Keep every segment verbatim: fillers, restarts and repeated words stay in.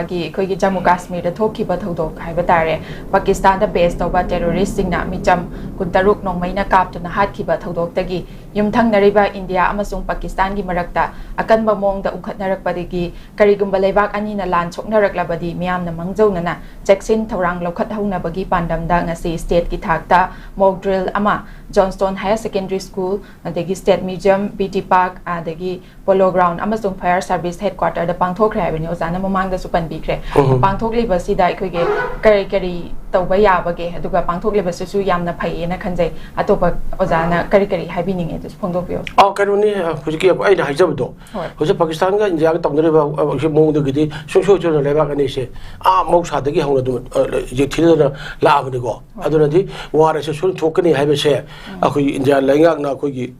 ꯒꯤ ꯑꯩꯈꯣꯏꯒꯤ ꯖꯝꯃꯨ ꯀꯥꯁꯃꯤꯔꯗ ꯊꯣꯛꯈꯤꯕ ꯊꯧꯗꯣꯛ ꯍꯥꯏꯕ ꯇꯥꯔꯦ, ꯄꯥꯀꯤꯁꯇꯥꯟꯗ ꯕꯦꯁ ꯇꯧꯕ ꯇꯦꯔꯣꯔꯤꯁꯁꯤꯡꯅ ꯃꯤꯆꯝ ꯀꯨꯟꯇꯔꯨꯛ ꯅꯣꯡꯃꯩꯅ ꯀꯥꯞꯇꯨꯅ ꯍꯥꯠꯈꯤꯕ ꯊꯧꯗꯣꯛꯇꯒꯤ ꯌꯨꯝꯊꯪꯅꯔꯤꯕ ꯏꯟꯗꯤꯌꯥ ꯑꯃꯁꯨꯡ ꯄꯥꯀꯤꯁꯇꯥꯟꯒꯤ ꯃꯔꯛꯇ ꯑꯀꯟꯕ ꯃꯑꯣꯡꯗ ꯎꯪꯈꯠꯅꯔꯛꯄꯗꯒꯤ ꯀꯔꯤꯒꯨꯝꯕ ꯂꯩꯕꯥꯛ ꯑꯅꯤꯅ ꯂꯥꯟ ꯁꯣꯛꯅꯔꯛꯂꯕꯗꯤ ꯃꯤꯌꯥꯝꯅ ꯃꯥꯡꯖꯧꯅꯅ ꯆꯦꯛꯁꯤꯟ ꯊꯧꯔꯥꯡ ꯂꯧꯈꯠꯍꯧꯅꯕꯒꯤ ꯄꯥꯟꯗꯝꯗ ꯉꯁꯤ ꯁ꯭ꯇꯦꯠꯀꯤ ꯊꯥꯛꯇ ꯃꯣꯛ ꯗ꯭ꯔꯤꯜ ꯑꯃ ꯖꯣꯟꯁꯇꯣꯟ ꯍꯥꯌꯔ ꯁꯦꯀꯦꯟꯗꯔꯤ ꯁ꯭ꯀꯨꯜ, ꯑꯗꯒꯤ state museum, B T park, ꯑꯗꯒꯤ ꯄꯣꯂꯣ ꯒ꯭ꯔꯥꯎꯟ ꯑꯃꯁꯨꯡ ꯐꯥꯌꯔ ꯁꯥꯔꯚꯤꯁ ꯍꯦꯗꯀ꯭ꯋꯥꯇꯔꯗ ꯄꯥꯡꯊꯣꯛꯈ꯭ꯔꯦ ꯍꯥꯏꯕꯅꯤ꯫ ꯑꯣꯖꯥꯅ ꯃꯃꯥꯡꯗꯁꯨ ꯄꯟꯕꯤꯈ꯭ꯔꯦ꯫ ꯎꯝ꯫ ꯄꯥꯡꯊꯣꯛꯂꯤꯕꯁꯤꯗ ꯑꯩꯈꯣꯏꯒꯤ ꯀꯔꯤ ꯀꯔꯤ ꯇꯧꯕ ꯌꯥꯕꯒꯦ, ꯑꯗꯨꯒ ꯄꯥꯡꯊꯣꯛꯂꯤꯕꯁꯤꯁꯨ ꯌꯥꯝꯅ ꯐꯩꯌꯦꯅ ꯈꯟꯖꯩ꯫ ꯑꯇꯣꯞꯄ ꯑꯣꯖꯥꯅ ꯀꯔꯤ ꯀꯔꯤ ꯍꯥꯏꯕꯤꯅꯤꯡꯉꯦ, ꯑꯗꯨꯁꯨ ꯐꯣꯡꯗꯣꯛꯄꯤꯌꯨ꯫ ꯑꯥ, ꯀꯩꯅꯣꯅꯤ, ꯍꯧꯖꯤꯛꯀꯤ ꯑꯩꯅ ꯍꯥꯏꯖꯕꯗꯣ, ꯍꯣꯏ꯫ ꯍꯧꯖꯤꯛ ꯄꯥꯀꯤꯁꯇꯥꯟꯒ ꯏꯟꯗꯤꯌꯥꯒ ꯇꯧꯅꯔꯤꯕ, ꯑ, ꯍꯧꯖꯤꯛ ꯃꯑꯣꯡꯗꯒꯤꯗꯤ ꯁꯨꯡꯁꯣꯏ ꯁꯣꯏꯗꯅ ꯂꯩꯕꯥꯛ ꯑꯅꯤꯁꯦ ꯑꯥ ꯃꯍꯧꯁꯥꯗꯒꯤ ꯍꯧꯅ ꯑꯗꯨꯝ, ꯑ, ꯌꯦꯛꯊꯤꯅꯗꯅ ꯂꯥꯛꯑꯕꯅꯤꯀꯣ꯫ ꯍꯣꯏ꯫ ꯑꯗꯨꯅꯗꯤ ꯋꯥꯔ ꯑꯁꯤ ꯁꯣꯏꯗꯅ ꯊꯣꯛꯀꯅꯤ ꯍꯥꯏꯕꯁꯦ ꯎꯝ꯫ ꯑꯩꯈꯣꯏꯒꯤ ꯏꯟꯗꯤꯌꯥ ꯂꯩꯉꯥꯛꯅ ꯑꯩꯈꯣꯏꯒꯤ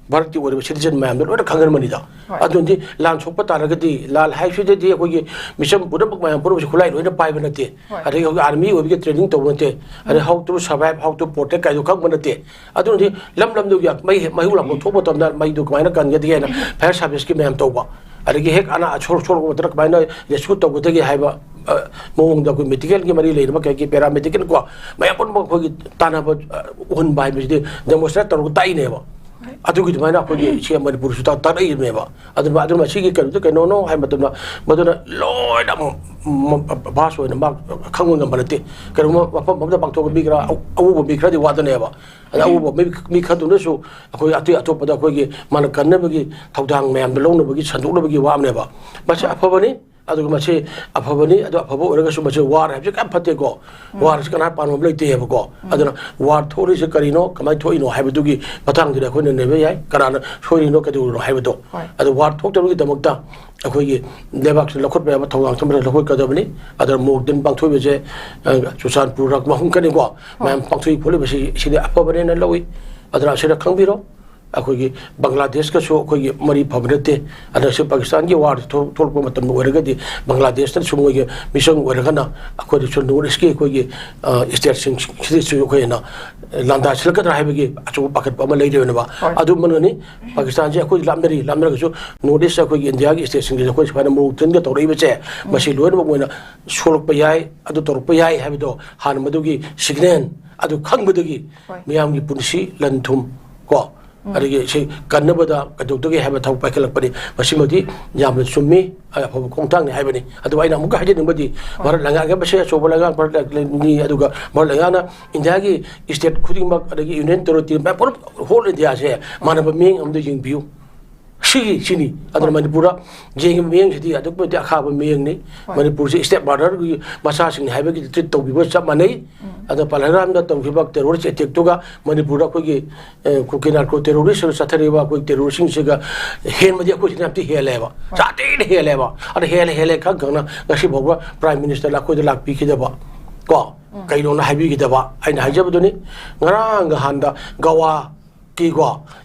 ꯚꯥꯔꯠꯀꯤ ꯑꯣꯏꯔꯤꯕ ꯁꯤꯇꯤꯖꯟ ꯃꯌꯥꯝꯗꯣ ꯂꯣꯏꯅ ꯈꯪꯍꯟꯕꯅꯤꯗ꯫ ꯍꯣꯏ꯫ ꯑꯗꯨꯅꯗꯤ ꯂꯥꯟ ꯁꯣꯛꯄ ꯇꯥꯔꯒꯗꯤ, ꯂꯥꯟ ꯍꯥꯏꯕꯁꯤꯗꯗꯤ ꯑꯩꯈꯣꯏꯒꯤ ꯃꯤꯆꯝ ꯄꯨꯝꯅꯃꯛ, ꯃꯌꯥꯝ ꯄꯨꯝꯅꯃꯛꯁꯦ ꯈꯨꯠꯂꯥꯏ ꯂꯣꯏꯅ ꯄꯥꯏꯕ ꯅꯠꯇꯦ꯫ ꯍꯣꯏ꯫ ꯑꯗꯒꯤ ꯍꯧꯖꯤꯛ ꯑꯥꯔꯃꯤ ꯑꯣꯏꯕꯒꯤ ꯇ꯭ꯔꯦꯅꯤꯡ ꯇꯧꯕ ꯅꯠꯇꯦ꯫ ꯑꯗꯩ ꯎꯝ꯫ How to survive, how to protect ꯀꯥꯏꯗꯣ ꯈꯪꯕ ꯅꯠꯇꯦ꯫ ꯑꯗꯨꯅꯗꯤ ꯂꯝ ꯂꯝꯗꯨꯒꯤ ꯃꯩ, ꯃꯩꯍꯧ ꯂꯥꯡꯄꯣꯛ ꯊꯣꯛꯄ ꯃꯇꯝꯗ ꯃꯩꯗꯨ ꯀꯃꯥꯏꯅ ꯀꯟꯒꯗꯒꯦ ꯍꯥꯏꯅ ꯐꯥꯌꯔ ꯁꯥꯔꯚꯤꯁꯀꯤ ꯃꯌꯥꯝ ꯇꯧꯕ, ꯑꯗꯒꯤ ꯍꯦꯛ ꯑꯅꯥ ꯑꯁꯣꯛ ꯁꯣꯛꯂꯛꯄ ꯃꯇꯝꯗ ꯀꯃꯥꯏꯅ ꯔꯦꯁꯀ꯭ꯌꯨ ꯇꯧꯒꯗꯒꯦ ꯍꯥꯏꯕ, ꯑ, ꯃꯑꯣꯡꯗ ꯑꯩꯈꯣꯏ ꯃꯦꯗꯤꯀꯦꯜꯒꯤ ꯃꯔꯤ ꯂꯩꯅꯕ ꯀꯩꯒꯤ ꯄꯦꯔꯥꯃꯦꯗꯤꯀꯦꯜ ꯀꯣ, ꯃꯌꯥꯝ ꯄꯨꯝꯅꯃꯛ ꯑꯩꯈꯣꯏꯒꯤ ꯇꯥꯟꯅꯕ, ꯑ, ꯎꯍꯟꯕ ꯍꯥꯏꯕꯁꯤꯗꯤ ꯗꯦꯃꯣꯟꯁꯇ꯭ꯔꯦꯠ ꯇꯧꯔꯒ ꯇꯥꯛꯏꯅꯦꯕ꯫ ꯑꯗꯨꯒꯤ ꯑꯗꯨꯃꯥꯏꯅ ꯑꯩꯈꯣꯏꯒꯤ ꯁꯤ ꯃꯅꯤꯄꯨꯔꯁꯨ ꯇꯥꯛ-, ꯇꯥꯛꯂꯛꯏꯕꯅꯦꯕ꯫ ꯑꯗꯨꯅ, ꯑꯗꯨꯅ ꯃꯁꯤꯒꯤ ꯀꯩꯅꯣꯗꯣ ꯀꯩꯅꯣꯅꯣ ꯍꯥꯏꯕ ꯃꯇꯝꯗ ꯃꯗꯨꯅ ꯂꯣꯏꯅ ꯃ-, ꯃ-, ꯚꯥꯁ ꯑꯣꯏꯅ ꯃꯥ ꯈꯪꯕ ꯉꯝꯕ ꯅꯠꯇꯦ꯫ ꯀꯩꯅꯣꯝꯃ ꯃꯐꯝ ꯑꯃꯗ ꯄꯥꯡꯊꯣꯛꯄ ꯃꯤ ꯈꯔ, ꯑ-, ꯑꯎꯕ ꯃꯤ ꯈꯔꯗꯤ ꯋꯥꯗꯅꯦꯕ꯫ ꯑꯗ ꯑꯎꯕ ꯃꯤ, ꯃꯤ ꯈꯔꯗꯨꯅꯁꯨ ꯑꯩꯈꯣꯏ ꯑꯇꯩ ꯑꯇꯣꯞꯄꯗ ꯑꯩꯈꯣꯏꯒꯤ ꯃꯥꯅ ꯀꯟꯅꯕꯒꯤ ꯊꯧꯗꯥꯡ ꯃꯌꯥꯝꯗꯣ ꯂꯧꯅꯕꯒꯤ, ꯁꯟꯗꯣꯛꯅꯕꯒꯤ ꯋꯥ ꯑꯃꯅꯦꯕ꯫ ꯃꯁꯤ ꯑꯐꯕꯅꯤ꯫ ꯑꯗꯨꯒ ꯃꯁꯤ ꯑꯐꯕꯅꯤ, ꯑꯗꯨ ꯑꯐꯕ ꯑꯣꯏꯔꯒꯁꯨ ꯃꯁꯤ ꯋꯥꯔ ꯍꯥꯏꯕꯁꯤ ꯀꯌꯥꯝ ꯐꯠꯇꯦꯀꯣ꯫ ꯎꯝ꯫ ꯋꯥꯔꯁꯤ ꯀꯅꯥ ꯄꯥꯝꯕ ꯂꯩꯇꯦꯕꯀꯣ꯫ ꯎꯝ꯫ ꯑꯗꯨꯅ ꯋꯥꯔ ꯊꯣꯛꯂꯤꯁꯦ ꯀꯔꯤꯅꯣ, ꯀꯃꯥꯏꯅ ꯊꯣꯛꯏꯅꯣ ꯍꯥꯏꯕꯗꯨꯒꯤ ꯃꯇꯥꯡꯗꯨꯗꯤ ꯑꯩꯈꯣꯏꯅ ꯅꯩꯅꯕ ꯌꯥꯏ, ꯀꯅꯥꯅ ꯁꯣꯏꯔꯤꯅꯣ, ꯀꯩꯗꯧꯔꯤꯅꯣ ꯍꯥꯏꯕꯗꯣ꯫ ꯍꯣꯏ꯫ ꯑꯗꯨ ꯋꯥꯔ ꯊꯣꯛꯇꯅꯕꯒꯤꯗꯃꯛꯇ ꯑꯩꯈꯣꯏꯒꯤ ꯂꯩꯕꯥꯛꯁꯤꯗ ꯂꯧꯈꯠꯄ ꯌꯥꯕ ꯊꯧꯗꯥꯡ ꯊꯝꯕꯗ ꯂꯧꯈꯠꯀꯗꯕꯅꯤ꯫ ꯑꯗꯨꯅ ꯃꯣꯛ ꯗ꯭ꯔꯤꯜ ꯄꯥꯡꯊꯣꯛꯏꯕꯁꯦ, ꯑ, ꯆꯨꯔꯆꯥꯟꯄꯨꯔ ꯃꯐꯝ ꯈꯛꯇꯅꯤꯀꯣ꯫ ꯍꯣꯏ꯫ ꯃꯌꯥꯝ ꯄꯥꯡꯊꯣꯛꯏ ꯈꯣꯠꯂꯤꯕꯁꯤ, ꯁꯤꯗꯤ ꯑꯐꯕꯅꯦꯅ ꯂꯧꯏ꯫ ꯑꯗꯨꯅ ꯑꯁꯤꯗ ꯈꯪꯕꯤꯔꯣ꯫ ꯑꯩꯈꯣꯏꯒꯤ ꯕꯪꯒ꯭ꯂꯥꯗꯦꯁꯀꯁꯨ ꯑꯩꯈꯣꯏꯒꯤ ꯃꯔꯤ ꯐꯕ ꯅꯠꯇꯦ꯫ ꯑꯗꯨꯅ ꯁꯤ ꯄꯥꯀꯤꯁꯇꯥꯟꯒꯤ ꯋꯥꯔ ꯊꯣꯛ-, ꯊꯣꯛꯂꯛꯄ ꯃꯇꯝꯗ ꯑꯣꯏꯔꯒꯗꯤ ꯕꯪꯒ꯭ꯂꯥꯗꯦꯁꯅꯁꯨ ꯃꯣꯏꯒꯤ ꯃꯤꯆꯪ ꯑꯣꯏꯔꯒꯅ ꯑꯩꯈꯣꯏꯗꯁꯨ ꯅꯣꯔꯠ ꯏꯁꯀꯤ ꯑꯩꯈꯣꯏꯒꯤ, ꯑ, ꯁ꯭ꯇꯦꯠꯁꯤꯡꯁꯤꯗꯁꯨ ꯑꯩꯈꯣꯏꯅ ꯂꯥꯟꯗꯥꯁꯤꯜꯂꯛꯀꯗ꯭ꯔꯥ ꯍꯥꯏꯕꯒꯤ ꯑꯆꯧꯕ ꯄꯥꯈꯠꯄ ꯑꯃ ꯂꯩꯔꯤꯕꯅꯦꯕ꯫ ꯍꯣꯏ꯫ ꯑꯗꯨꯃꯛꯅꯅꯤ ꯄꯥꯀꯤꯁꯇꯥꯟꯁꯦ ꯑꯩꯈꯣꯏ ꯂꯥꯞꯅꯔꯤ, ꯂꯥꯞꯅꯔꯒꯁꯨ ꯅꯣꯔꯠ ꯏꯁ ꯑꯩꯈꯣꯏꯒꯤ ꯏꯟꯗꯤꯌꯥꯒꯤ ꯁ꯭ꯇꯦꯠꯁꯤꯡꯁꯤꯗ ꯑꯩꯈꯣꯏ ꯁꯨꯃꯥꯏꯅ ꯃꯣꯔꯣꯛ ꯊꯤꯟꯒ ꯇꯧꯔꯛꯏꯕꯁꯦ, ꯎꯝ꯫ ꯃꯁꯤ ꯂꯣꯏꯅꯃꯛ ꯃꯣꯏꯅ ꯁꯣꯛꯂꯛꯄ ꯌꯥꯏ, ꯑꯗꯨ ꯇꯧꯔꯛꯄ ꯌꯥꯏ ꯍꯥꯏꯕꯗꯣ ꯍꯥꯟꯅ ꯃꯗꯨꯒꯤ ꯁꯤꯒꯅꯦꯜ ꯑꯗꯨ ꯈꯪꯕꯗꯒꯤ ꯍꯣꯏ꯫ ꯃꯤꯌꯥꯝꯒꯤ ꯄꯨꯟꯁꯤ, ꯂꯟ ꯊꯨꯝ ꯀꯣ, ꯎꯝ꯫ ꯑꯗꯒꯤ ꯁꯤ ꯀꯟꯅꯕꯗ ꯀꯩꯗꯧꯗꯒꯦ ꯍꯥꯏꯕ ꯊꯕꯛ ꯄꯥꯏꯈꯠꯂꯛꯄꯅꯤ꯫ ꯃꯁꯤꯃꯗꯤ ꯌꯥꯝꯅ ꯆꯨꯝꯃꯤ, ꯑꯐꯕ ꯈꯣꯡꯊꯥꯡꯅꯤ ꯍꯥꯏꯕꯅꯤ꯫ ꯑꯗꯨꯒ ꯑꯩꯅ ꯑꯃꯨꯛꯀ ꯍꯥꯏꯖꯅꯤꯡꯕꯗꯤ, ꯍꯣꯏ꯫ ꯚꯥꯔꯠ ꯂꯩꯉꯥꯛ ꯍꯥꯏꯕꯁꯦ ꯑꯆꯧꯕ ꯂꯩꯉꯥꯛ ꯚꯥꯔꯠ ꯂꯩꯉꯥꯛꯅꯤ, ꯑꯗꯨꯒ ꯚꯥꯔꯠ ꯂꯩꯉꯥꯛꯅ ꯏꯟꯗꯤꯌꯥꯒꯤ ꯁ꯭ꯇꯦꯠ ꯈꯨꯗꯤꯡꯃꯛ, ꯑꯗꯒꯤ ꯌꯨꯅꯤꯌꯟ ꯇꯦꯔꯤꯇꯣꯔꯤ ꯃꯌꯥꯝ ꯄꯨꯂꯞ ꯍꯣꯜ ꯏꯟꯗꯤꯌꯥꯁꯦ ꯃꯥꯟꯅꯕ ꯃꯤꯠꯌꯦꯡ ꯑꯃꯗ ꯌꯦꯡꯕꯤꯌꯨ꯫ ꯁꯤꯒꯤ, ꯁꯤꯅꯤ꯫ ꯑꯗꯨꯅ ꯍꯣꯏ꯫ ꯃꯅꯤꯄꯨꯔꯗ ꯌꯦꯡꯉꯤꯕ ꯃꯤꯠꯌꯦꯡꯁꯤꯗꯤ ꯑꯗꯨꯛꯀꯤ ꯃꯇꯤꯛ ꯑꯈꯥꯕ ꯃꯤꯠꯌꯦꯡꯅꯤ꯫ ꯍꯣꯏ꯫ ꯃꯅꯤꯄꯨꯔꯁꯤ ꯁ꯭ꯇꯦꯞ ꯃꯥꯗꯔꯒꯤ ꯃꯆꯥꯁꯤꯡꯅꯤ ꯍꯥꯏꯕꯒꯤ ꯇ꯭ꯔꯤꯠ ꯇꯧꯕꯤꯕ ꯆꯞ ꯃꯥꯟꯅꯩ꯫ ꯎꯝ꯫ ꯑꯗ ꯄꯍꯜꯒꯥꯝꯗ ꯇꯧꯈꯤꯕ ꯇꯦꯔꯣꯔꯤꯁ ꯑꯦꯇꯦꯛꯇꯨꯒ ꯃꯅꯤꯄꯨꯔꯗ ꯑꯩꯈꯣꯏꯒꯤ, ꯑꯦ, ꯀꯨꯀꯤ ꯅꯥꯔꯀꯣ ꯇꯦꯔꯣꯔꯤꯁ ꯆꯠꯊꯔꯤꯕ ꯑꯩꯈꯣꯏ ꯇꯦꯔꯣꯔꯤꯁꯁꯤꯡꯁꯤꯒ ꯍꯦꯟꯕꯗꯤ ꯑꯩꯈꯣꯏꯁꯤꯅ ꯌꯥꯝ ꯊꯤ ꯍꯦꯜꯂꯦꯕ꯫ ꯍꯣꯏ꯫ ꯁꯥꯊꯤꯅ ꯍꯦꯜꯂꯦꯕ꯫ ꯑꯗ ꯍꯦꯜꯂꯦ, ꯍꯦꯜꯂꯦ ꯈꯪ ꯈꯪꯅ ꯉꯁꯤ ꯐꯥꯎꯕ ꯄ꯭ꯔꯥꯏꯝ ꯃꯤꯅꯤꯁꯇꯔꯅ ꯑꯩꯈꯣꯏꯗ ꯂꯥꯛꯄꯤꯈꯤꯗꯕ꯫ ꯀꯣ? ꯎꯝ꯫ ꯀꯩꯗꯧꯅ ꯍꯥꯏꯕꯤꯈꯤꯗꯕ? ꯑꯩꯅ ꯍꯥꯏꯖꯕꯗꯨꯅꯤ, ꯉꯔꯥꯡ ꯅꯍꯥꯟꯗ ꯒꯋꯥ ꯀꯤꯀꯣ,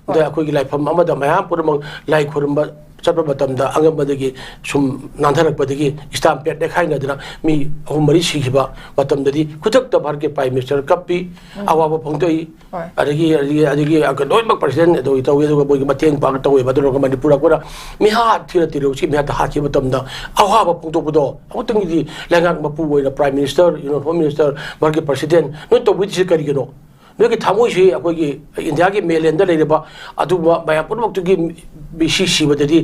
ꯑꯗ ꯍꯣꯏ꯫ ꯑꯩꯈꯣꯏꯒꯤ ꯂꯥꯏꯐꯝ ꯑꯃꯗ ꯃꯌꯥꯝ ꯄꯨꯝꯅꯃꯛ ꯂꯥꯏ ꯈꯨꯔꯨꯝꯕ ꯆꯠꯄ ꯃꯇꯝꯗ ꯑꯉꯝꯕꯗꯒꯤ ꯁꯨꯝ ꯅꯥꯟꯊꯔꯛꯄꯗꯒꯤ ꯏꯁꯇꯥꯝꯄꯦꯠ ꯅꯦꯈꯥꯏꯅꯗꯅ ꯃꯤ ꯑꯍꯨꯝ ꯃꯔꯤ ꯁꯤꯈꯤꯕ ꯃꯇꯝꯗꯗꯤ ꯈꯨꯗꯛꯇ ꯚꯥꯔꯠꯀꯤ ꯄ꯭ꯔꯥꯏꯝ ꯃꯤꯅꯤꯁꯇꯔ ꯀꯞꯄꯤ, ꯎꯝ꯫ ꯑꯋꯥꯕ ꯐꯣꯡꯗꯣꯛꯏ꯫ ꯍꯣꯏ꯫ ꯑꯗꯒꯤ, ꯑꯗꯒꯤ, ꯑꯗꯒꯤ ꯂꯣꯏꯅꯃꯛ ꯄ꯭ꯔꯁꯤꯗꯦꯟ ꯇꯧꯏ, ꯇꯧꯏ, ꯑꯗꯨꯒ ꯃꯣꯏꯒꯤ ꯃꯇꯦꯡ ꯄꯥꯡ ꯇꯧꯋꯦꯕ꯫ ꯑꯗꯨꯒ ꯃꯅꯤꯄꯨꯔ ꯑꯩꯈꯣꯏꯅ ꯃꯤꯍꯥꯠ ꯊꯤꯅ ꯇꯤꯔꯧꯁꯤ ꯃꯤꯍꯥꯠꯇ ꯍꯥꯠꯈꯤꯕ ꯃꯇꯝꯗ ꯑꯋꯥꯕ ꯐꯣꯡꯗꯣꯛꯄꯗꯣ ꯑꯃꯨꯛꯇꯪꯗꯤ ꯂꯩꯉꯥꯛ ꯃꯄꯨ ꯑꯣꯏꯅ prime minister, union home minister, ꯚꯥꯔꯠꯀꯤ ꯄ꯭ꯔꯁꯤꯗꯦꯟ ꯅꯣꯏ ꯇꯧꯕꯤꯗ꯭ꯔꯤꯁꯤ ꯀꯔꯤꯒꯤꯅꯣ? ꯅꯣꯏꯒꯤ ꯊꯃꯣꯏꯁꯤ ꯑꯩꯈꯣꯏꯒꯤ ꯏꯟꯗꯤꯌꯥꯒꯤ ꯃꯦꯟꯂꯦꯟꯗ ꯂꯩꯔꯤꯕ ꯑꯗꯨꯒꯨꯝꯕ ꯃꯌꯥꯝ ꯄꯨꯝꯅꯃꯛꯇꯨꯒꯤ ꯃꯤꯁꯤ ꯁꯤꯕꯗꯗꯤ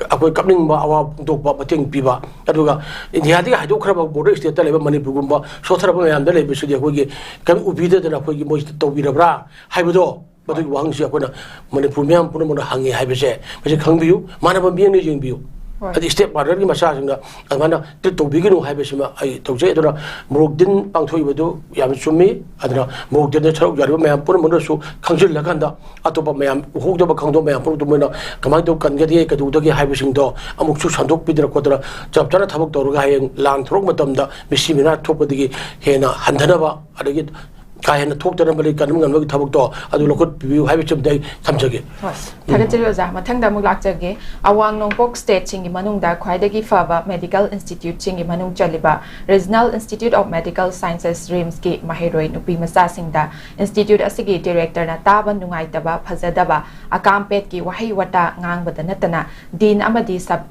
ꯑꯩꯈꯣꯏ ꯀꯞꯅꯤꯡꯕ, ꯑꯋꯥꯕ ꯐꯣꯡꯗꯣꯛꯄ, ꯃꯇꯦꯡ ꯄꯤꯕ, ꯑꯗꯨꯒ ꯏꯟꯗꯤꯌꯥꯗꯒꯤ ꯍꯥꯏꯗꯣꯛꯈ꯭ꯔꯕ ꯕꯣꯔꯗꯔ ꯁ꯭ꯇꯦꯠꯇ ꯂꯩꯕ ꯃꯅꯤꯄꯨꯔꯒꯨꯝꯕ ꯁꯣꯠꯊꯔꯕ ꯃꯌꯥꯝꯗ ꯂꯩꯕꯁꯤꯗꯤ ꯑꯩꯈꯣꯏꯒꯤ ꯀꯔꯤꯝ ꯎꯕꯤꯗꯗꯅ ꯑꯩꯈꯣꯏꯒꯤ ꯃꯣꯏꯁꯤꯗ ꯇꯧꯕꯤꯔꯕ꯭ꯔꯥ ꯍꯥꯏꯕꯗꯣ, ꯃꯗꯨꯒꯤ ꯋꯥꯍꯪꯁꯤ ꯑꯩꯈꯣꯏꯅ ꯃꯅꯤꯄꯨꯔ ꯃꯤꯌꯥꯝ ꯄꯨꯝꯅꯃꯛꯅ ꯍꯪꯉꯤ ꯍꯥꯏꯕꯁꯦ, ꯃꯁꯤ ꯈꯪꯕꯤꯌꯨ, ꯃꯥꯟꯅꯕ ꯃꯤꯠꯌꯦꯡꯗ ꯌꯦꯡꯕꯤꯌꯨ꯫ ꯍꯣꯏ꯫ ꯍꯥꯏꯗꯤ ꯁ꯭ꯇꯦꯞ ꯃꯥꯗꯔꯒꯤ ꯃꯆꯥꯁꯤꯡꯅ ꯑꯗꯨꯃꯥꯏꯅ ꯇ꯭ꯔꯤꯠ ꯇꯧꯕꯤꯒꯅꯨ ꯍꯥꯏꯕꯁꯤꯃ ꯑꯩ ꯇꯧꯖꯩ꯫ ꯑꯗꯨꯅ ꯃꯣꯔꯣꯛ ꯗꯤꯟ ꯄꯥꯡꯊꯣꯛꯏꯕꯗꯨ ꯌꯥꯝꯅ ꯆꯨꯝꯃꯤ꯫ ꯑꯗꯨꯅ ꯃꯣꯔꯣꯛ ꯗꯤꯟꯗ ꯁꯔꯨꯛ ꯌꯥꯔꯤꯕ ꯃꯌꯥꯝ ꯄꯨꯝꯅꯃꯛꯅꯁꯨ ꯈꯪꯖꯤꯜꯂꯀꯥꯟꯗ ꯑꯇꯣꯞꯄ ꯃꯌꯥꯝ ꯎꯍꯧꯗꯕ ꯈꯪꯗꯕ ꯃꯌꯥꯝ ꯄꯨꯝꯅꯃꯛꯇꯨ ꯃꯣꯏꯅ ꯀꯃꯥꯏꯅ ꯇꯧ ꯀꯟꯒꯗꯒꯦ, ꯀꯩꯗꯧꯗꯒꯦ ꯍꯥꯏꯕꯁꯤꯡꯗꯣ ꯑꯃꯨꯛꯁꯨ ꯁꯟꯗꯣꯛꯄꯤꯗꯅ ꯈꯣꯠꯇꯅ ꯆꯞ ꯆꯥꯅ ꯊꯕꯛ ꯇꯧꯔꯒ ꯍꯌꯦꯡ ꯂꯥꯟ ꯊꯣꯛꯂꯛꯄ ꯃꯇꯝꯗ ꯃꯤꯁꯤ ꯃꯤꯅꯥ ꯊꯣꯛꯄꯗꯒꯤ ꯍꯦꯟꯅ ꯍꯟꯊꯅꯕ, ꯑꯗꯒꯤ ꯀꯥ ꯍꯦꯟꯅ ꯊꯣꯛꯇꯅꯕ ꯂꯩ, ꯀꯟꯕ ꯉꯝꯅꯕꯒꯤ ꯊꯕꯛꯇꯣ ꯑꯗꯨ ꯂꯧꯈꯠꯄꯤꯌꯨ ꯍꯥꯏꯕꯁꯤꯃꯗꯤ ꯑꯩ ꯊꯝꯖꯒꯦ꯫ ꯍꯣꯏ, ꯊꯥꯒꯠꯆꯔꯤ ꯑꯣꯖꯥ꯫ ꯃꯊꯪꯗ ꯑꯃꯨꯛ ꯂꯥꯛꯆꯒꯦ꯫ ꯑꯋꯥꯡ ꯅꯣꯡꯄꯣꯛ ꯁ꯭ꯇꯦꯠꯁꯤꯡꯒꯤ ꯃꯅꯨꯡꯗ ꯈ꯭ꯋꯥꯏꯗꯒꯤ ꯐꯕ ꯃꯦꯗꯤꯀꯦꯜ ꯏꯟꯁꯇꯤꯇ꯭ꯌꯨꯠꯁꯤꯡꯒꯤ ꯃꯅꯨꯡ ꯆꯜꯂꯤꯕ regional institute of medical sciences, ꯔꯤꯝꯁꯀꯤ ꯃꯍꯩꯔꯣꯏ ꯅꯨꯄꯤ ꯃꯆꯥꯁꯤꯡꯗ ꯏꯟꯁꯇꯤꯇ꯭ꯌꯨꯠ ꯑꯁꯤꯒꯤ ꯗꯤꯔꯦꯛꯇꯔꯅ ꯇꯥꯕ ꯅꯨꯡꯉꯥꯏꯇꯕ, ꯐꯖꯗꯕ, ꯑꯀꯥꯝꯄꯦꯠꯀꯤ ꯋꯥꯍꯩ ꯋꯥꯇꯥ ꯉꯥꯡꯕꯗ ꯅꯠꯇꯅ ꯗꯤꯟ ꯑꯃꯗꯤ ꯁꯕ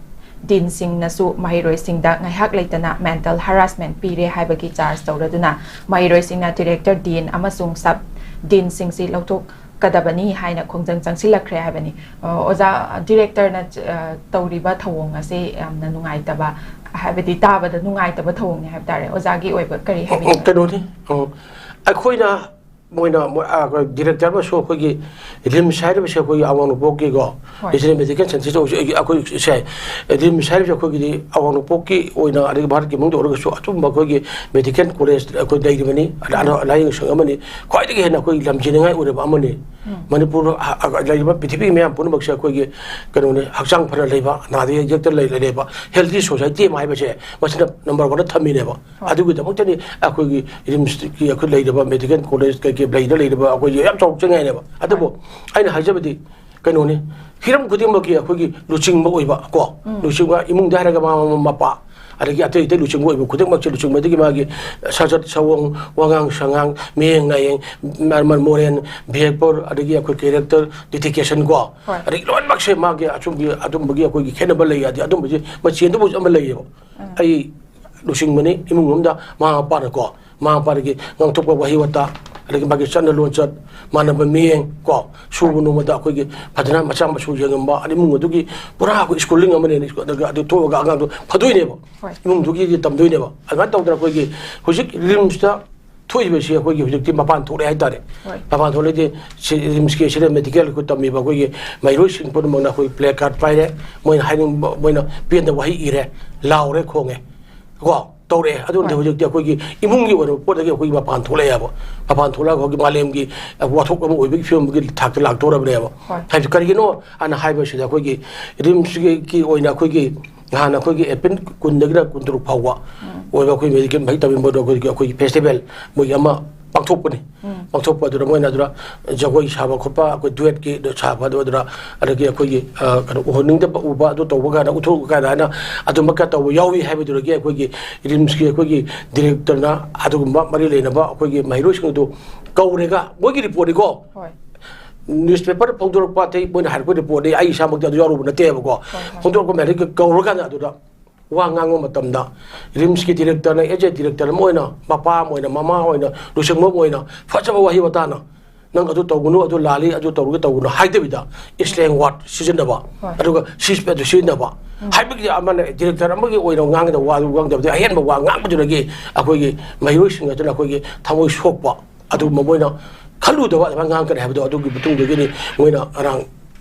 ꯗꯤꯟꯁꯤꯡꯅꯁꯨ ꯃꯍꯩꯔꯣꯏꯁꯤꯡꯗ ꯉꯥꯏꯍꯥꯛ ꯂꯩꯇꯅ ꯃꯦꯟꯇꯦꯜ ꯍꯔꯥꯁꯃꯦꯟ ꯄꯤꯔꯦ ꯍꯥꯏꯕꯒꯤ ꯆꯥꯔꯖ ꯇꯧꯔꯗꯨꯅ ꯃꯍꯩꯔꯣꯏꯁꯤꯡꯅ ꯗꯤꯔꯦꯛꯇꯔ ꯗꯤꯟ ꯑꯃꯁꯨꯡ ꯁꯕ ꯗꯤꯟꯁꯤꯡꯁꯤ ꯂꯧꯊꯣꯛꯀꯗꯕꯅꯤ ꯍꯥꯏꯅ ꯈꯣꯡꯖꯪ ꯆꯪꯁꯤꯜꯂꯛꯈ꯭ꯔꯦ ꯍꯥꯏꯕꯅꯤ꯫ ꯑ, ꯑꯣꯖꯥ, ꯗꯤꯔꯦꯛꯇꯔꯅ, ꯑ, ꯇꯧꯔꯤꯕ ꯊꯧꯑꯣꯡ ꯑꯁꯤ ꯌꯥꯝꯅ ꯅꯨꯡꯉꯥꯏꯇꯕ, ꯍꯥꯏꯕꯗꯤ ꯇꯥꯕꯗ ꯅꯨꯡꯉꯥꯏꯇꯕ ꯊꯧꯑꯣꯡꯅꯤ ꯍꯥꯏꯕ ꯇꯥꯔꯦ꯫ ꯑꯣꯖꯥꯒꯤ ꯑꯣꯏꯕ ꯀꯔꯤ ꯍꯥꯏꯕꯤꯅꯤꯡꯕ? ꯀꯩꯅꯣꯅꯤ, ꯑ, ꯑꯩꯈꯣꯏꯅ ꯃꯣꯏꯅ ꯃꯣꯏ, ꯑ, ꯑꯩꯈꯣꯏ ꯗꯤꯔꯦꯛꯇꯔ ꯑꯃꯁꯨ ꯑꯩꯈꯣꯏꯒꯤ ꯔꯤꯝꯁ ꯍꯥꯏꯔꯤꯕꯁꯦ ꯑꯩꯈꯣꯏꯒꯤ ꯑꯋꯥꯡ ꯅꯣꯡꯄꯣꯛꯀꯤꯀꯣ, ꯍꯣꯏ꯫ ꯔꯤꯖꯅꯦꯜ ꯃꯦꯗꯤꯀꯦꯜ ꯁꯦꯟꯇꯔꯁꯦ ꯍꯧꯖꯤꯛ ꯑꯩꯈꯣꯏ ꯁꯦ, ꯔꯤꯝꯁ ꯍꯥꯏꯔꯤꯕꯁꯦ ꯑꯩꯈꯣꯏꯒꯤꯗꯤ ꯑꯋꯥꯡ ꯅꯣꯡꯄꯣꯛꯀꯤ ꯑꯣꯏꯅ, ꯑꯗꯒꯤ ꯚꯥꯔꯠꯀꯤ ꯃꯅꯨꯡꯗ ꯑꯣꯏꯔꯒꯁꯨ ꯑꯆꯨꯝꯕ ꯑꯩꯈꯣꯏꯒꯤ ꯃꯦꯗꯤꯀꯦꯜ ꯀꯣꯂꯦꯖ ꯑꯩꯈꯣꯏ ꯂꯩꯔꯤꯕꯅꯤ, ꯑꯅꯥ, ꯑꯅꯥ ꯂꯥꯏꯌꯦꯡ ꯁꯪ ꯑꯃꯅꯤ, ꯈ꯭ꯋꯥꯏꯗꯒꯤ ꯍꯦꯟꯅ ꯑꯩꯈꯣꯏ ꯂꯝꯖꯤꯅꯤꯡꯉꯥꯏ ꯑꯣꯏꯔꯕ ꯑꯃꯅꯤ꯫ ꯃꯅꯤꯄꯨꯔ ꯍ-, ꯍ-, ꯂꯩꯔꯤꯕ ꯄ꯭ꯔꯤꯊꯤꯕꯤꯒꯤ ꯃꯌꯥꯝ ꯄꯨꯝꯅꯃꯛꯁꯦ ꯑꯩꯈꯣꯏꯒꯤ ꯀꯩꯅꯣꯅꯤ, ꯍꯛꯆꯥꯡ ꯐꯅ ꯂꯩꯕ, ꯅꯥꯗ ꯌꯦꯛꯇ ꯂꯩ-, ꯂꯩꯕ, ꯍꯦꯜꯗꯤ ꯁꯣꯁꯥꯏꯇꯤ ꯑꯃ ꯍꯥꯏꯕꯁꯦ ꯃꯁꯤꯅ ꯅꯝꯕꯔ ꯋꯥꯟꯗ ꯊꯝꯃꯤꯅꯦꯕ꯫ ꯑꯗꯨꯒꯤꯗꯃꯛꯇꯅꯤ ꯑꯩꯈꯣꯏꯒꯤ ꯔꯤꯝꯁꯀꯤ ꯑꯩꯈꯣꯏ ꯂꯩꯔꯤꯕ ꯃꯦꯗꯤꯀꯦꯜ ꯀꯣꯂꯦꯖ ꯀꯩꯀꯩ ꯂꯩꯗ ꯂꯩꯔꯤꯕ ꯑꯩꯈꯣꯏꯁꯦ ꯌꯥꯝ ꯆꯥꯎꯊꯣꯛꯆꯅꯤꯡꯉꯥꯏꯅꯦꯕ꯫ ꯑꯗꯨꯕꯨ ꯑꯩꯅ ꯍꯥꯏꯖꯕꯗꯤ ꯀꯩꯅꯣꯅꯤ, ꯍꯤꯔꯝ ꯈꯨꯗꯤꯡꯃꯛꯀꯤ ꯑꯩꯈꯣꯏꯒꯤ ꯂꯨꯆꯤꯡꯕ ꯑꯣꯏꯕ ꯀꯣ, ꯂꯨꯆꯤꯡꯕ ꯏꯃꯨꯡꯗ ꯍꯥꯏꯔꯒ ꯃꯃꯥ ꯃꯄꯥ, ꯑꯗꯒꯤ ꯑꯇꯩ ꯑꯇꯩ ꯂꯨꯆꯤꯡꯕ ꯑꯣꯏꯕ ꯈꯨꯗꯤꯡꯃꯛꯁꯦ, ꯂꯨꯆꯤꯡꯕꯗꯒꯤ ꯃꯥꯒꯤ ꯁꯖꯠ ꯁꯑꯣꯡ, ꯋꯥꯉꯥꯡ ꯁꯉꯥꯡ, ꯃꯤꯌꯦꯡ ꯅꯥꯌꯦꯡ, ꯃ-, ꯃ-, ꯃꯣꯔꯦꯜ ꯕꯤꯍꯦꯕꯤꯌꯔ, ꯑꯗꯒꯤ ꯑꯩꯈꯣꯏ ꯀꯦꯔꯦꯛꯇꯔ, ꯗꯦꯗꯤꯀꯦꯁꯟ ꯀꯣ, ꯍꯣꯏ꯫ ꯑꯗꯒꯤ ꯂꯣꯏꯅꯃꯛꯁꯦ ꯃꯥꯒꯤ ꯑꯆꯨꯝꯕ ꯑꯗꯨꯝꯕꯒꯤ ꯑꯩꯈꯣꯏꯒꯤ ꯈꯦꯠꯅꯕ ꯂꯩ ꯌꯥꯗꯦ꯫ ꯑꯗꯨꯝꯕꯁꯦ ꯃꯆꯦꯟꯗꯨꯕꯨ ꯑꯃ ꯂꯩꯌꯦꯕ꯫ ꯑꯩ ꯂꯨꯆꯤꯡꯕꯅꯤ ꯏꯃꯨꯡ ꯑꯃꯗ, ꯃꯃꯥ ꯃꯄꯥꯅꯀꯣ, ꯃꯃꯥ ꯃꯄꯥꯗꯒꯤ ꯉꯥꯡꯊꯣꯛꯄ ꯋꯥꯍꯩ ꯋꯥꯇꯥ, ꯑꯗꯒꯤ ꯃꯥꯒꯤ ꯆꯠꯅ ꯂꯣꯟꯆꯠ, ꯃꯥꯟꯅꯕ ꯃꯤꯠꯌꯦꯡ ꯀꯣ, ꯁꯨꯕ ꯅꯣꯝꯕꯗ ꯑꯩꯈꯣꯏꯒꯤ ꯐꯖꯅ ꯃꯆꯥ ꯃꯁꯨ ꯌꯦꯡꯉꯝꯕ, ꯑꯗꯩ ꯏꯃꯨꯡ ꯑꯗꯨꯒꯤ ꯄꯨꯔꯥ ꯑꯩꯈꯣꯏ ꯁ꯭ꯀꯨꯂꯤꯡ ꯑꯃꯅꯦ꯫ ꯑꯗꯨꯒ ꯑꯗꯨ ꯊꯣꯛꯑꯒ ꯑꯉꯥꯡꯗꯣ ꯐꯗꯣꯏꯅꯦꯕ, ꯍꯣꯏ꯫ ꯏꯃꯨꯡꯗꯨꯒꯤ ꯇꯝꯗꯣꯏꯅꯦꯕ꯫ ꯑꯗꯨꯃꯥꯏꯅ ꯇꯧꯗꯅ ꯑꯩꯈꯣꯏꯒꯤ ꯍꯧꯖꯤꯛ ꯔꯤꯝꯁꯇ ꯊꯣꯛꯏꯕꯁꯤ ꯑꯩꯈꯣꯏꯒꯤ ꯍꯧꯖꯤꯛꯇꯤ ꯃꯄꯥꯟ ꯊꯣꯛꯂꯛꯑꯦ ꯍꯥꯏꯇꯥꯔꯦ꯫ ꯍꯣꯏ꯫ ꯃꯄꯥꯟ ꯊꯣꯛꯂꯛꯏꯗꯤ ꯁꯤ ꯔꯤꯝꯁꯀꯤ ꯑꯁꯤꯗ ꯃꯦꯗꯤꯀꯦꯜ ꯑꯩꯈꯣꯏ ꯇꯝꯃꯤꯕ ꯑꯩꯈꯣꯏꯒꯤ ꯃꯍꯩꯔꯣꯏꯁꯤꯡ ꯄꯨꯝꯅꯃꯛꯅ ꯑꯩꯈꯣꯏ ꯄ꯭ꯂꯦ ꯀꯥꯔꯗ ꯄꯥꯏꯔꯦ, ꯃꯣꯏꯅ ꯍꯥꯏꯅꯤꯡꯕ, ꯃꯣꯏꯅ ꯄꯦꯟꯗꯕ ꯋꯥꯍꯩ ꯏꯔꯦ, ꯂꯥꯎꯔꯦ, ꯈꯣꯡꯉꯦ ꯀꯣ, ꯇꯧꯔꯛꯑꯦ꯫ ꯑꯗꯨꯅꯗꯤ ꯍꯣꯏ꯫ ꯍꯧꯖꯤꯛꯇꯤ ꯑꯩꯈꯣꯏꯒꯤ ꯏꯃꯨꯡꯒꯤ ꯑꯣꯏꯔꯕ ꯄꯣꯠꯇꯒꯤ ꯑꯩꯈꯣꯏꯒꯤ ꯃꯄꯥꯟ ꯊꯣꯛꯂꯛꯑꯦꯕ꯫ ꯃꯄꯥꯟ ꯊꯣꯛꯂꯛꯑꯒ ꯍꯧꯖꯤꯛ ꯃꯥꯂꯦꯝꯒꯤ ꯋꯥꯊꯣꯛ ꯑꯃ ꯑꯣꯏꯕꯒꯤ ꯐꯤꯕꯝꯒꯤ ꯊꯥꯛꯇ ꯂꯥꯛꯇꯧꯔꯕꯅꯦꯕ꯫ ꯍꯣꯏ꯫ ꯍꯥꯏꯕꯗꯤ ꯀꯔꯤꯒꯤꯅꯣ ꯍꯥꯏꯅ ꯍꯥꯏꯕꯁꯤꯗ ꯑꯩꯈꯣꯏꯒꯤ ꯔꯤꯝꯁꯀꯤ ꯑꯣꯏꯅ ꯑꯩꯈꯣꯏꯒꯤ ꯅꯍꯥꯟ ꯑꯩꯈꯣꯏꯒꯤ ꯑꯦꯄ꯭ꯔꯤꯜ ꯀꯨꯟꯗꯒꯤꯅ ꯀꯨꯟꯇꯔꯨꯛ ꯐꯥꯎꯕ ꯑꯣꯏꯕ ꯑꯩꯈꯣꯏ ꯃꯦꯗꯤꯀꯦꯜ ꯃꯍꯩ ꯇꯝꯕ ꯃꯣꯏꯗꯣ ꯑꯩꯈꯣꯏꯒꯤ, ꯑꯩꯈꯣꯏꯒꯤ ꯐꯦꯁꯇꯤꯚꯦꯜ ꯃꯣꯏꯒꯤ ꯑꯃ ꯄꯥꯡꯊꯣꯛꯄꯅꯤ꯫ ꯄꯥꯡꯊꯣꯛꯄ ꯑꯗꯨꯗ ꯃꯣꯏꯅ ꯑꯗꯨꯗ ꯖꯒꯣꯏ ꯁꯥꯕ ꯈꯣꯠꯄ, ꯑꯩꯈꯣꯏ ꯗꯨꯋꯦꯠꯀꯤ ꯁꯥꯕ ꯑꯗꯨ, ꯑꯗꯨꯗ ꯑꯗꯒꯤ ꯑꯩꯈꯣꯏꯒꯤ, ꯑ, ꯀꯩꯅꯣ, ꯎꯍꯟꯅꯤꯡꯗꯕ ꯎꯕ ꯑꯗꯨ ꯇꯧꯕ ꯀꯥꯏꯅ, ꯎꯠꯊꯣꯛ ꯀꯥꯏꯅ ꯍꯥꯏꯅ ꯑꯗꯨꯝꯕ ꯀꯌꯥ ꯇꯧꯕ ꯌꯥꯎꯏ ꯍꯥꯏꯕꯗꯨꯗꯒꯤ ꯑꯩꯈꯣꯏꯒꯤ ꯔꯤꯝꯁꯀꯤ ꯑꯩꯈꯣꯏꯒꯤ ꯗꯤꯔꯦꯛꯇꯔꯅ ꯑꯗꯨꯒꯨꯝꯕ ꯃꯔꯤ ꯂꯩꯅꯕ ꯑꯩꯈꯣꯏꯒꯤ ꯃꯍꯩꯔꯣꯏꯁꯤꯡ ꯑꯗꯨ ꯀꯧꯔꯒ, ꯃꯣꯏꯒꯤ ꯔꯤꯄꯣꯔꯠꯅꯤꯀꯣ, ꯍꯣꯏ꯫ ꯅ꯭ꯌꯨꯁꯄꯦꯄꯔꯗ ꯐꯣꯡꯗꯣꯔꯛꯄ ꯑꯇꯩ ꯃꯣꯏꯅ ꯍꯥꯏꯔꯛꯄ ꯔꯤꯄꯣꯔꯠꯅꯤ, ꯑꯩ ꯏꯁꯥꯃꯛꯇꯤ ꯑꯗꯨ ꯌꯥꯎꯔꯨꯕ ꯅꯠꯇꯦꯕꯀꯣ꯫ ꯍꯣꯏ, ꯍꯣꯏ꯫ ꯐꯣꯡꯗꯣꯔꯛꯄ ꯃꯌꯥꯝꯗꯒꯤ ꯀꯧꯔꯀꯥꯟꯗ ꯑꯗꯨꯗ ꯋꯥ ꯉꯥꯡꯕ ꯃꯇꯝꯗ ꯔꯤꯝꯁꯀꯤ ꯗꯤꯔꯦꯛꯇꯔꯅ, ꯑꯦꯖ ꯑꯦ ꯗꯤꯔꯦꯛꯇꯔ ꯑꯃ ꯑꯣꯏꯅ, ꯃꯄꯥ ꯑꯃ ꯑꯣꯏꯅ, ꯃꯃꯥ ꯑꯣꯏꯅ, ꯂꯨꯆꯤꯡꯕ ꯑꯃ ꯑꯣꯏꯅ ꯐꯖꯕ ꯋꯥꯍꯩ ꯋꯥꯇꯥꯅ, "ꯅꯪ ꯑꯗꯨ ꯇꯧꯒꯅꯨ, ꯑꯗꯨ ꯂꯥꯜꯂꯤ, ꯑꯗꯨ ꯇꯧꯔꯒ ꯇꯧꯒꯅꯨ" ꯍꯥꯏꯗꯕꯤꯗ, ꯏꯁꯂꯦꯡ ꯋꯥꯔꯗ ꯁꯤꯖꯤꯟꯅꯕ, ꯍꯣꯏ꯫ ꯑꯗꯨꯒ ꯁꯤꯁꯄꯦꯠꯇꯨ ꯁꯤꯖꯤꯟꯅꯕ, ꯍꯥꯏꯕꯒꯤ ꯑꯃꯅ ꯗꯤꯔꯦꯛꯇꯔ ꯑꯃꯒꯤ ꯑꯣꯏꯅ ꯉꯥꯡꯒꯗꯕ ꯋꯥꯗꯨ ꯉꯥꯡꯗꯕꯗꯒꯤ ꯑꯍꯦꯟꯕ ꯋꯥ ꯉꯥꯡꯕꯗꯨꯗꯒꯤ ꯑꯩꯈꯣꯏꯒꯤ ꯃꯍꯩꯔꯣꯏꯁꯤꯡ ꯑꯗꯨꯅ ꯑꯩꯈꯣꯏꯒꯤ ꯊꯃꯣꯏ ꯁꯣꯛꯄ, ꯑꯗꯨꯒꯨꯝꯕ ꯃꯣꯏꯅ ꯈꯜꯂꯨꯗꯕ ꯑꯗꯨꯃꯥꯏꯅ ꯉꯥꯡꯉꯛꯀꯅꯤ ꯍꯥꯏꯕꯗꯣ, ꯑꯗꯨꯒꯤ ꯃꯇꯨꯡꯗꯒꯤꯅꯤ ꯃꯣꯏꯅ ꯉꯔꯥꯡ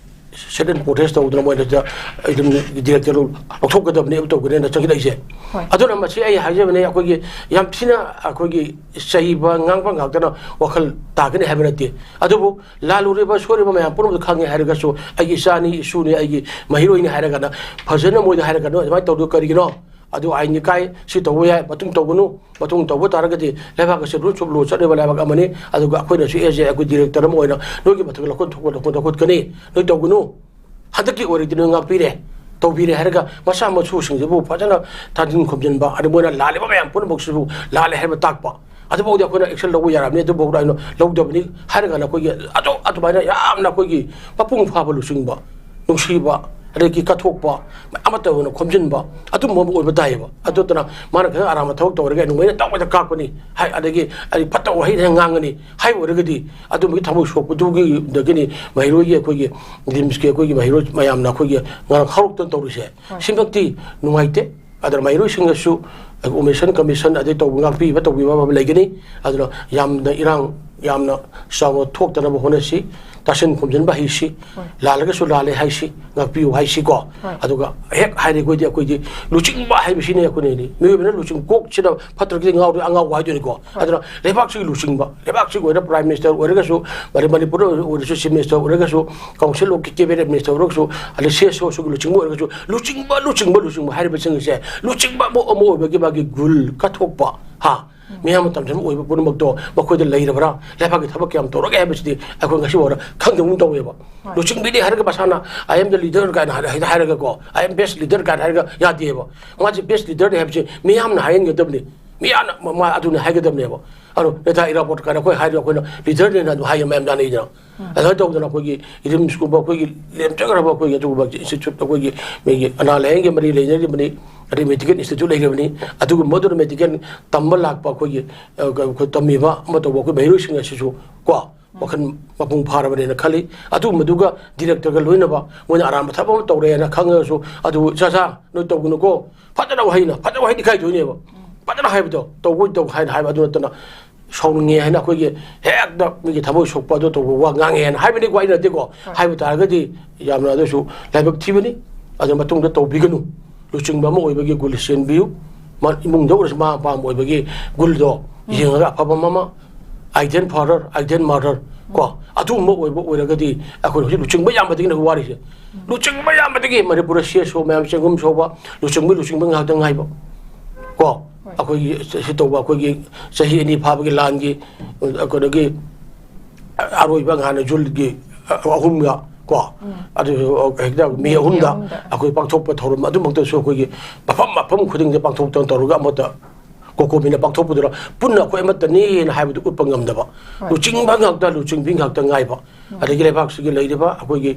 ꯁꯦꯠ ꯑꯦꯟ ꯄ꯭ꯔꯣꯇꯦꯁ ꯇꯧꯗꯅ ꯃꯣꯏꯅ ꯁꯤꯗ ꯑꯗꯨꯝ ꯗꯤꯔꯦꯛꯇꯔ ꯂꯧꯊꯣꯛꯀꯗꯕꯅꯤ, ꯑꯗꯨ ꯇꯧꯒꯅꯤꯅ ꯆꯪꯁꯤꯜꯂꯛꯏꯁꯦ꯫ ꯍꯣꯏ꯫ ꯑꯗꯨꯅ ꯃꯁꯤ ꯑꯩ ꯍꯥꯏꯖꯕꯅꯦ, ꯑꯩꯈꯣꯏꯒꯤ ꯌꯥꯝ ꯊꯤꯅ ꯑꯩꯈꯣꯏꯒꯤ ꯆꯩꯕ ꯉꯥꯡꯕ ꯉꯥꯛꯇꯅ ꯋꯥꯈꯜ ꯇꯥꯒꯅꯤ ꯍꯥꯏꯕ ꯅꯠꯇꯦ꯫ ꯑꯗꯨꯕꯨ ꯂꯥꯜꯂꯨꯔꯤꯕ ꯁꯣꯏꯔꯤꯕ ꯃꯌꯥꯝ ꯄꯨꯝꯅꯃꯛꯇ ꯈꯪꯉꯦ ꯍꯥꯏꯔꯒꯁꯨ, ꯑꯩꯒꯤ ꯏꯆꯥꯅꯤ, ꯏꯁꯨꯅꯤ, ꯑꯩꯒꯤ ꯃꯍꯩꯔꯣꯏꯅꯤ ꯍꯥꯏꯔꯒꯅ ꯐꯖꯅ ꯃꯣꯏꯗ ꯍꯥꯏꯔꯒꯅ ꯑꯗꯨꯃꯥꯏꯅ ꯇꯧꯗꯣꯏ ꯀꯔꯤꯒꯤꯅꯣ? ꯑꯗꯨ ꯑꯥꯏꯟꯒꯤ ꯀꯥꯏ, ꯁꯤ ꯇꯧꯕ ꯌꯥꯏ, ꯃꯇꯨꯡ ꯇꯧꯒꯅꯨ, ꯃꯇꯨꯡ ꯇꯧꯕ ꯇꯥꯔꯒꯗꯤ ꯂꯩꯕꯥꯛ ꯑꯁꯤ ꯔꯨꯜꯁ ꯑꯣꯐ ꯂꯣ ꯆꯠꯂꯤꯕ ꯂꯩꯕꯥꯛ ꯑꯃꯅꯤ꯫ ꯑꯗꯨꯒ ꯑꯩꯈꯣꯏꯅꯁꯨ ꯑꯦꯖ ꯑꯦ ꯑꯩꯈꯣꯏ ꯗꯤꯔꯦꯛꯇꯔ ꯑꯃ ꯑꯣꯏꯅ ꯅꯣꯏꯒꯤ ꯃꯊꯛꯇ ꯂꯧꯈꯠ ꯊꯣꯛꯄ ꯂꯧꯈꯠ ꯂꯧꯈꯠꯀꯅꯤ, ꯅꯣꯏ ꯇꯧꯒꯅꯨ, ꯍꯟꯗꯛꯀꯤ ꯑꯣꯏꯔꯗꯤ ꯅꯣꯏ ꯉꯥꯛꯄꯤꯔꯦ, ꯇꯧꯕꯤꯔꯦ ꯍꯥꯏꯔꯒ ꯃꯆꯥ ꯃꯁꯨꯁꯤꯡꯁꯤꯕꯨ ꯐꯖꯅ ꯊꯥꯖꯤꯟ ꯈꯣꯝꯖꯤꯟꯕ, ꯑꯗꯨ ꯃꯣꯏꯅ ꯂꯥꯜꯂꯤꯕ ꯃꯌꯥꯝ ꯄꯨꯝꯅꯃꯛꯁꯤꯕꯨ ꯂꯥꯜꯂꯦ ꯍꯥꯏꯕ ꯇꯥꯛꯄ, ꯑꯗꯨꯐꯥꯎꯗꯤ ꯑꯩꯈꯣꯏꯅ ꯑꯦꯛꯁꯟ ꯂꯧꯕ ꯌꯥꯔꯕꯅꯤ, ꯑꯗꯨꯐꯥꯎꯗ ꯑꯩꯅ ꯂꯧꯗꯕꯅꯤ ꯍꯥꯏꯔꯒꯅ ꯑꯩꯈꯣꯏꯒꯤ ꯑꯗꯨ ꯑꯗꯨꯃꯥꯏꯅ ꯌꯥꯝꯅ ꯑꯩꯈꯣꯏꯒꯤ ꯃꯄꯨꯡ ꯐꯥꯕ ꯂꯨꯆꯤꯡꯕ, ꯅꯨꯡꯁꯤꯕ, ꯑꯗꯒꯤ ꯀꯠꯊꯣꯛꯄ, ꯑꯃꯠꯇ ꯑꯣꯏꯅ ꯈꯣꯝꯖꯤꯟꯕ, ꯑꯗꯨꯝꯕ ꯑꯃ ꯑꯣꯏꯕ ꯇꯥꯏꯌꯦꯕ꯫ ꯑꯗꯨ ꯅꯠꯇꯅ ꯃꯥꯅ ꯈꯤꯇꯪ ꯑꯔꯥꯟꯕ ꯊꯕꯛ ꯇꯧꯔꯒ ꯅꯣꯡꯃꯩꯅ ꯇꯧꯕꯗ ꯀꯥꯞꯀꯅꯤ ꯍꯥꯏ, ꯑꯗꯒꯤ ꯑꯩ ꯐꯠꯇꯕ ꯋꯥꯍꯩ ꯈꯤꯇꯪ ꯉꯥꯡꯒꯅꯤ ꯍꯥꯏꯕ ꯑꯣꯏꯔꯒꯗꯤ, ꯑꯗꯨꯝꯕꯒꯤ ꯊꯃꯣꯏ ꯁꯣꯛꯄꯗꯨꯒꯤꯗꯒꯤꯅꯤ ꯃꯍꯩꯔꯣꯏꯒꯤ ꯑꯩꯈꯣꯏꯒꯤ ꯔꯤꯝꯁꯀꯤ ꯑꯩꯈꯣꯏꯒꯤ ꯃꯍꯩꯔꯣꯏ ꯃꯌꯥꯝꯅ ꯑꯩꯈꯣꯏꯒꯤ ꯉꯔꯥꯡ ꯍꯧꯔꯛꯇꯅ ꯇꯧꯔꯤꯁꯦ꯫ ꯍꯣꯏ꯫ ꯁꯤꯃꯛꯇꯤ ꯅꯨꯡꯉꯥꯏꯇꯦ꯫ ꯑꯗꯨꯅ ꯃꯍꯩꯔꯣꯏꯁꯤꯡꯅꯁꯨ ꯑꯣꯄꯔꯦꯁꯟ ꯀꯃꯤꯁꯟ ꯑꯗꯩ ꯇꯧꯕ, ꯉꯥꯛꯄꯤꯕ ꯇꯧꯕꯤꯕ ꯑꯃ ꯂꯩꯒꯅꯤ꯫ ꯑꯗꯨꯅ ꯌꯥꯝꯅ ꯏꯔꯥꯡ ꯌꯥꯝꯅ ꯆꯥꯎꯅ ꯊꯣꯛꯇꯅꯕ ꯍꯣꯠꯅꯁꯤ꯫ ꯇꯥꯁꯤꯟ ꯈꯣꯝꯖꯤꯟꯕ ꯍꯩꯁꯤ꯫ ꯍꯣꯏ꯫ ꯂꯥꯜꯂꯒꯁꯨ ꯂꯥꯜꯂꯦ ꯍꯥꯏꯁꯤ, ꯉꯥꯛꯄꯤꯌꯨ ꯍꯥꯏꯁꯤꯀꯣ꯫ ꯍꯣꯏ꯫ ꯑꯗꯨꯒ ꯍꯦꯛ ꯍꯥꯏꯔꯤꯈꯣꯏꯗꯤ ꯑꯩꯈꯣꯏꯗꯤ ꯂꯨꯆꯤꯡꯕ ꯍꯥꯏꯕꯁꯤꯅ ꯑꯩꯈꯣꯏꯅ ꯃꯤꯑꯣꯏꯕꯅ ꯂꯨꯆꯤꯡ ꯀꯣꯛꯁꯤꯗ ꯐꯠꯇ꯭ꯔꯒꯗꯤ ꯉꯥꯎꯔꯣꯏ, ꯑꯉꯥꯎꯕ ꯍꯥꯏꯗꯣꯏꯅꯤꯀꯣ꯫ ꯑꯗꯨꯅ ꯂꯩꯕꯥꯛꯁꯤꯒꯤ ꯂꯨꯆꯤꯡꯕ, ꯂꯩꯕꯥꯛꯁꯤꯒꯤ ꯑꯣꯏꯅ ꯄ꯭ꯔꯥꯏꯝ ꯃꯤꯅꯤꯁꯇꯔ ꯑꯣꯏꯔꯒꯁꯨ, ꯃꯅꯤ-, ꯃꯅꯤꯄꯨꯔꯗ ꯑꯣꯏꯔꯁꯨ ꯆꯤꯐ ꯃꯤꯅꯤꯁꯇꯔ ꯑꯣꯏꯔꯒꯁꯨ, ꯀꯥꯎꯟꯁꯤꯜ ꯑꯣꯐ ꯀꯦꯕꯤꯅꯦꯠ ꯃꯤꯅꯤꯁꯇꯔ ꯑꯣꯏꯔꯒꯁꯨ, ꯑꯗꯩ ꯁꯤ ꯑꯦꯁ ꯑꯣꯁꯨꯒꯤ ꯂꯨꯆꯤꯡꯕ ꯑꯣꯏꯔꯒꯁꯨ, ꯂꯨꯆꯤꯡꯕ, ꯂꯨꯆꯤꯡꯕ, ꯂꯨꯆꯤꯡꯕ ꯍꯥꯏꯔꯤꯕꯁꯤꯡꯁꯦ ꯂꯨꯆꯤꯡꯕ ꯑꯃ, ꯑꯃ ꯑꯣꯏꯕꯒꯤ ꯃꯥꯒꯤ ꯒꯨꯜ ꯀꯠꯊꯣꯛꯄ, ꯍꯥ, ꯃꯤꯌꯥꯝꯅ ꯇꯝꯖꯕ ꯑꯣꯏꯕ ꯄꯨꯝꯅꯃꯛꯇꯣ ꯃꯈꯣꯏꯗ ꯂꯩꯔꯕ꯭ꯔꯥ, ꯂꯩꯕꯥꯛꯀꯤ ꯊꯕꯛ ꯀꯌꯥꯝ ꯇꯧꯔꯒꯦ ꯍꯥꯏꯕꯁꯤꯗꯤ ꯑꯩꯈꯣꯏ ꯉꯁꯤ ꯐꯥꯎꯗ ꯈꯪꯗꯕꯒꯨꯝ ꯇꯧꯋꯦꯕ꯫ ꯂꯨꯆꯤꯡꯕꯤꯅꯤ ꯍꯥꯏꯔꯒ ꯃꯁꯥꯅ "I am the leader" ꯀꯥꯏꯅ ꯍꯥꯏꯔ-, ꯍꯦꯛꯇ ꯍꯥꯏꯔꯒꯀꯣ, "I am best leader" ꯀꯥꯏꯅ ꯍꯥꯏꯔꯒ ꯌꯥꯗꯦꯕ꯫ ꯃꯥꯁꯦ best leader ꯅꯤ ꯍꯥꯏꯕꯁꯦ ꯃꯤꯌꯥꯝꯅ ꯍꯥꯏꯍꯟꯒꯗꯕꯅꯤ, ꯃꯤꯌꯥꯝꯅ ꯃ-, ꯃꯥ ꯑꯗꯨꯅꯤ ꯍꯥꯏꯒꯗꯕꯅꯦꯕ꯫ ꯑꯗꯣ ꯅꯦꯇꯥ ꯏꯔꯥꯕꯣꯠ ꯀꯥꯏꯅ ꯑꯩꯈꯣꯏ ꯍꯥꯏꯔꯤꯕ ꯑꯩꯈꯣꯏꯅ leader ꯅꯦꯅ ꯑꯗꯨꯝ ꯍꯥꯏꯌꯦ ꯃꯌꯥꯝ ꯌꯥꯅꯩꯗꯅ꯫ ꯑꯗꯨꯃꯥꯏꯅ ꯇꯧꯗꯅ ꯑꯩꯈꯣꯏꯒꯤ ꯔꯤꯝꯁꯀꯨꯝꯕ ꯑꯩꯈꯣꯏꯒꯤ ꯂꯦꯝꯖꯈ꯭ꯔꯕ ꯑꯩꯈꯣꯏꯒꯤ ꯑꯗꯨꯒꯨꯝꯕ institute, ꯑꯩꯈꯣꯏꯒꯤ ꯃꯤꯒꯤ ꯑꯅꯥ ꯂꯥꯌꯦꯡꯒꯤ ꯃꯔꯤ ꯂꯩꯅꯔꯤꯕꯅꯤ, ꯑꯗꯩ medical institute ꯂꯩꯔꯤꯕꯅꯤ, ꯑꯗꯨꯒꯨꯝꯕ ꯑꯗꯨꯅ medical ꯇꯝꯕ ꯂꯥꯛꯄ ꯑꯩꯈꯣꯏꯒꯤ, ꯑ, ꯑꯩꯈꯣꯏ ꯇꯝꯃꯤꯕ ꯑꯃ ꯇꯧꯕ ꯑꯩꯈꯣꯏ ꯃꯍꯩꯔꯣꯏꯁꯤꯡ ꯑꯁꯤꯁꯨ ꯀꯣ, ꯋꯥꯈꯜ ꯃꯄꯨꯡ ꯐꯥꯔꯕꯅꯦꯅ ꯈꯜꯂꯤ꯫ ꯑꯗꯨꯒꯨꯝꯕꯗꯨꯒ director ꯒ ꯂꯣꯏꯅꯕ ꯃꯣꯏꯅ ꯑꯔꯥꯟꯕ ꯊꯕꯛ ꯑꯃ ꯇꯧꯔꯦꯅ ꯈꯪꯉꯒꯁꯨ, "ꯑꯗꯨ ꯆꯥ ꯆꯥ ꯅꯣꯏ ꯇꯧꯒꯅꯨꯀꯣ", ꯐꯖꯅ ꯋꯥꯍꯩꯅ, ꯐꯖꯅ ꯋꯥꯍꯩꯗꯤ ꯏꯀꯥꯏꯗꯣꯏꯅꯦꯕ꯫ ꯐꯖꯅ ꯍꯥꯏꯕꯗꯣ, "ꯇꯧꯕ ꯇꯧ" ꯍꯥꯏꯅ ꯍꯥꯏꯕ ꯑꯗꯨ ꯅꯠꯇꯅ, "ꯁꯥꯎꯅꯤꯡꯉꯦ" ꯍꯥꯏꯅ ꯑꯩꯈꯣꯏꯒꯤ ꯍꯦꯛꯇ ꯃꯤꯒꯤ ꯊꯃꯣꯏ ꯁꯣꯛꯄ ꯑꯗꯨ ꯇꯧꯕ ꯋꯥ ꯉꯥꯡꯉꯦ ꯍꯥꯏꯅ ꯍꯥꯏꯕꯅꯤꯀꯣ, ꯑꯩꯅ ꯅꯠꯇꯦꯀꯣ꯫ ꯍꯣꯏ꯫ ꯍꯥꯏꯕ ꯇꯥꯔꯒꯗꯤ ꯌꯥꯝꯅ ꯑꯗꯨꯁꯨ ꯂꯥꯏꯕꯛ ꯊꯤꯕꯅꯤ꯫ ꯑꯗꯨ ꯃꯇꯨꯡꯗ ꯇꯧꯕꯤꯒꯅꯨ꯫ ꯂꯨꯆꯤꯡꯕ ꯑꯃ ꯑꯣꯏꯕꯒꯤ ꯒꯨꯟ ꯆꯦꯟꯕꯤꯌꯨ꯫ ꯃꯥ ꯏꯃꯨꯡꯗ ꯑꯣꯏꯔꯁꯨ ꯃꯃꯥ ꯃꯄꯥ ꯑꯃ ꯑꯣꯏꯕꯒꯤ ꯒꯨꯟꯗꯣ ꯌꯦꯡꯉꯒ ꯑꯐꯕ ꯃꯃꯥ, ideal father, ideal mother, ꯀꯣ, ꯑꯗꯨꯒꯨꯝꯕ ꯑꯣꯏꯕ ꯑꯣꯏꯔꯒꯗꯤ ꯑꯩꯈꯣꯏ ꯍꯧꯖꯤꯛ ꯂꯨꯆꯤꯡꯕ ꯌꯥꯝꯕꯗꯒꯤꯅꯦ ꯑꯩꯈꯣꯏ ꯋꯥꯔꯤꯁꯦ꯫ ꯂꯨꯆꯤꯡꯕ ꯌꯥꯝꯕꯗꯒꯤ ꯃꯅꯤꯄꯨꯔꯗ C S O ꯃꯌꯥꯝ ꯆꯦꯡꯒꯨꯝ ꯁꯧꯕ, ꯂꯨꯆꯤꯡꯕ, ꯂꯨꯆꯤꯡꯕ ꯉꯥꯛꯇ ꯉꯥꯏꯕ꯫ ꯀꯣ, ꯍꯣꯏ꯫ ꯑꯩꯈꯣꯏꯒꯤ ꯁꯤ ꯇꯧꯕ, ꯑꯩꯈꯣꯏꯒꯤ ꯆꯍꯤ ꯑꯅꯤ ꯐꯥꯕꯒꯤ ꯂꯥꯟꯒꯤ, ꯑꯩꯈꯣꯏꯗꯒꯤ ꯑꯔꯣꯏꯕ ꯉꯍꯥꯟꯅ ꯖꯨꯟꯒꯤ ꯑꯍꯨꯝꯒ, ꯀꯣ, ꯑꯗꯨ ꯍꯦꯛꯇ ꯃꯦ ꯃꯦ ꯑꯍꯨꯝꯗ ꯑꯍꯨꯝꯗ꯫ ꯑꯩꯈꯣꯏ ꯄꯥꯡꯊꯣꯛꯄ ꯊꯧꯔꯝ ꯑꯗꯨꯃꯛꯇꯁꯨ ꯑꯩꯈꯣꯏꯒꯤ ꯃꯐꯝ ꯃꯐꯝ ꯈꯨꯗꯤꯡꯗ ꯄꯥꯡꯊꯣꯛꯇꯅ ꯇꯧꯔꯒ ꯑꯃꯠꯇ ꯀꯣꯀꯣꯃꯤꯅ ꯄꯥꯡꯊꯣꯛꯄꯗꯨꯗ ꯄꯨꯟꯅ ꯑꯩꯈꯣꯏ ꯑꯃꯠꯇꯅꯤꯅ ꯍꯥꯏꯕꯗꯨ ꯎꯠꯄ ꯉꯝꯗꯕ꯫ ꯍꯣꯏ꯫ ꯂꯨꯆꯤꯡꯕ ꯉꯥꯛꯇ, ꯂꯨꯆꯤꯡꯕꯤ ꯉꯥꯛꯇ ꯉꯥꯏꯕ꯫ ꯑꯗꯒꯤ ꯂꯩꯕꯥꯛꯁꯤꯒꯤ ꯂꯩꯔꯤꯕ ꯑꯩꯈꯣꯏꯒꯤ,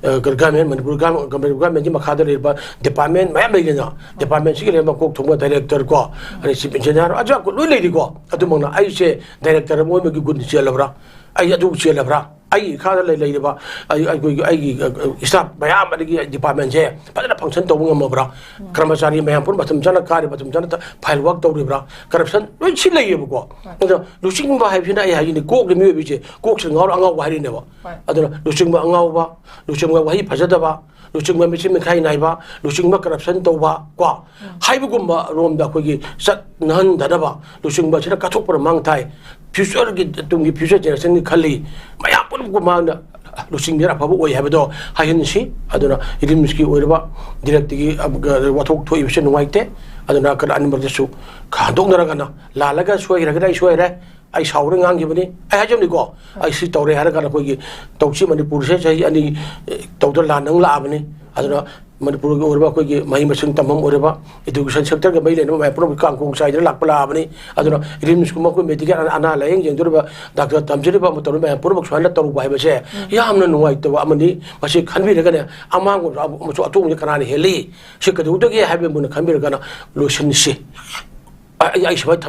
ꯑ, ꯒ-, government, ꯃꯅꯤꯄꯨꯔ ꯒ-, ꯃꯅꯤꯄꯨꯔ government ꯀꯤ ꯃꯈꯥꯗ ꯂꯩꯔꯤꯕ department ꯃꯌꯥꯝ ꯂꯩꯔꯤꯅ, department ꯁꯤꯒꯤ ꯂꯩꯔꯤꯕ ꯃꯀꯣꯛ ꯊꯣꯡꯕ director ꯀꯣ, ꯑꯗꯩ chief engineer, ꯑꯣꯖꯥ ꯂꯣꯏ ꯂꯩꯔꯤꯀꯣ꯫ ꯑꯗꯨꯃꯛꯅ ꯑꯩꯁꯦ director ꯑꯃ ꯑꯣꯏꯕꯒꯤ ꯒꯨꯟ ꯆꯦꯜꯂꯕ꯭ꯔꯥ? ꯑꯩ ꯑꯗꯨ ꯆꯦꯜꯂꯕ꯭ꯔꯥ? ꯑꯩꯒꯤ ꯏꯈꯥꯗ ꯂꯩ-, ꯂꯩꯔꯤꯕ ꯑꯩ-, ꯑꯩꯈꯣꯏꯒꯤ, ꯑꯩꯒꯤ, ꯑ, ꯑ, staff ꯃꯌꯥꯝ ꯑꯗꯒꯤ department ꯁꯦ ꯐꯖꯅ function ꯇꯧꯕ ꯉꯝꯃꯕ꯭ꯔꯥ? ꯀꯔꯃꯆꯥꯔꯤ ꯃꯌꯥꯝ ꯄꯨꯝꯅꯃꯛ ꯃꯇꯝ ꯆꯥꯅ ꯀꯥꯔꯤ, ꯃꯇꯝ ꯆꯥꯅ ꯇ-, file work ꯇꯧꯔꯤꯕ꯭ꯔꯥ? Corruption ꯂꯣꯏ ꯁꯤ ꯂꯩꯌꯦꯕꯀꯣ꯫ ꯍꯣꯏ꯫ ꯑꯗꯣ ꯂꯨꯆꯤꯡꯕ ꯍꯥꯏꯕꯁꯤꯅ ꯑꯩ ꯍꯥꯏꯁꯤꯅꯤ, ꯀꯣꯛꯁꯤ ꯃꯤꯑꯣꯏꯕꯁꯦ ꯀꯣꯛꯁꯤꯗ ꯉꯥꯎꯔ ꯑꯉꯥꯎꯕ ꯍꯥꯏꯔꯤꯅꯦꯕ꯫ ꯍꯣꯏ꯫ ꯑꯗꯨꯅ ꯂꯨꯆꯤꯡꯕ ꯑꯉꯥꯎꯕ, ꯂꯨꯆꯤꯡꯕ ꯋꯥꯍꯩ ꯐꯖꯗꯕ, ꯂꯨꯆꯤꯡꯕ ꯃꯤꯆꯤ ꯃꯤꯈꯥꯏ ꯅꯥꯏꯕ, ꯂꯨꯆꯤꯡꯕ corruption ꯇꯧꯕ, ꯀꯣ, ꯍꯥꯏꯕꯒꯨꯝꯕ ꯔꯣꯝꯗ ꯑꯩꯈꯣꯏꯒꯤ ꯆꯠꯅꯍꯟꯗꯅꯕ ꯂꯨꯆꯤꯡꯕ ꯑꯁꯤꯅ ꯀꯠꯊꯣꯛꯄꯅ ꯃꯥꯡ ꯊꯥꯏ꯫ Future ꯒꯤ, ꯇꯨꯡꯒꯤ future generation ꯒꯤ ꯈꯜꯂꯤ꯫ ꯃꯌꯥꯝ ꯄꯨꯝꯅꯃꯛꯄꯨ ꯃꯥꯅ ꯂꯨꯆꯤꯡꯕꯤꯔ ꯑꯐꯕ ꯑꯣꯏ ꯍꯥꯏꯕꯗꯣ ꯍꯥꯏꯍꯟꯁꯤ꯫ ꯑꯗꯨꯅ ꯔꯤꯝꯁꯀꯤ ꯑꯣꯏꯔꯕ director ꯒꯤ, ꯑ, ꯋꯥꯊꯣꯛ ꯊꯣꯛꯏꯕꯁꯦ ꯅꯨꯡꯉꯥꯏꯇꯦ꯫ ꯑꯗꯨꯅ ꯀꯩꯅꯣ ꯑꯅꯤꯃꯛꯇꯁꯨ ꯈꯟꯗꯣꯛꯅꯔꯒꯅ, ꯂꯥꯜꯂꯒ ꯁꯣꯏꯈ꯭ꯔꯒꯅ ꯑꯩ ꯁꯣꯏꯔꯦ, ꯑꯩ ꯁꯥꯎꯔꯦ ꯉꯥꯡꯈꯤꯕꯅꯤ, ꯑꯩ ꯍꯥꯏꯖꯕꯅꯤꯀꯣ, ꯑꯩ ꯁꯤ ꯇꯧꯔꯦ ꯍꯥꯏꯔꯒꯅ ꯑꯩꯈꯣꯏꯒꯤ ꯇꯧꯁꯤ, ꯃꯅꯤꯄꯨꯔꯁꯦ ꯆꯍꯤ ꯑꯅꯤ, ꯑꯦ, ꯇꯧꯗꯅ ꯂꯥꯟ ꯅꯪ ꯂꯥꯛꯑꯕꯅꯤ꯫ ꯑꯗꯨꯅ ꯃꯅꯤꯄꯨꯔꯒꯤ ꯑꯣꯏꯔꯤꯕ ꯑꯩꯈꯣꯏꯒꯤ ꯃꯍꯩ ꯃꯁꯤꯡ ꯇꯝꯐꯝ ꯑꯣꯏꯔꯕ education sectorꯒ ꯃꯔꯤ ꯂꯩꯅꯕ ꯃꯌꯥꯝ ꯄꯨꯝꯅꯃꯛꯀꯤ ꯀꯥꯡꯈꯣꯡ ꯆꯥꯏꯗꯅ ꯂꯥꯛꯄ ꯂꯥꯛꯑꯕꯅꯤ꯫ ꯑꯗꯨꯅ RIMSꯀꯨꯝꯕ ꯑꯩꯈꯣꯏ medical ꯑꯅꯥ ꯂꯥꯌꯦꯡ ꯌꯦꯡꯗꯣꯔꯤꯕ doctor ꯇꯝꯖꯔꯤꯕ ꯑꯃ ꯇꯧꯔꯤꯕ ꯃꯌꯥꯝ ꯄꯨꯝꯅꯃꯛ ꯁꯨꯃꯥꯏꯅ ꯇꯧꯔꯨꯕ ꯍꯥꯏꯕꯁꯦ ꯌꯥꯝꯅ ꯅꯨꯡꯉꯥꯏꯇꯕ ꯑꯃꯅꯤ꯫ ꯃꯁꯤ ꯈꯟꯕꯤꯔꯒꯅꯦ, ꯑꯃꯥꯡꯕ ꯑꯃꯁꯨ ꯑꯇꯣꯡꯕꯁꯦ ꯀꯅꯥꯅ ꯍꯦꯜꯂꯤ? ꯁꯤ ꯀꯩꯗꯧꯗꯒꯦ ꯍꯥꯏꯕ ꯃꯨꯟꯅ ꯈꯟꯕꯤꯔꯒꯅ ꯂꯣꯏꯁꯤꯟꯁꯤ꯫ ꯑꯩ, ꯑꯩ ꯁꯨꯃꯥꯏꯅ